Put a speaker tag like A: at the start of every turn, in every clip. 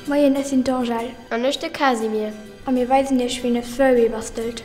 A: Moien, ech sinn d'Angèle.
B: An ech de Casimir.
A: A mir weisen iech wéi een e Furby bastelt.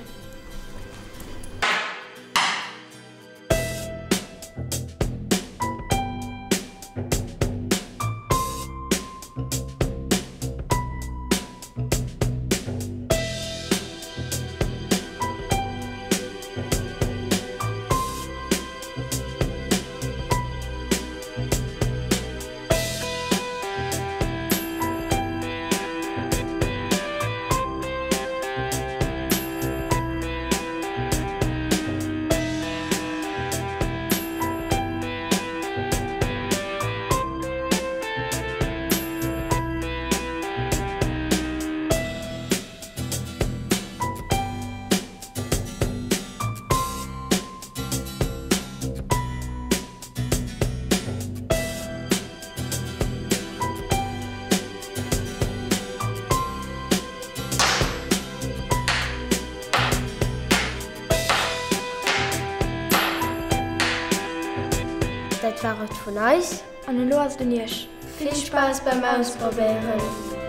B: Dat war et vun eis.
A: An elo ass et un iech.
B: Vill Spaass beim Ausprobéieren!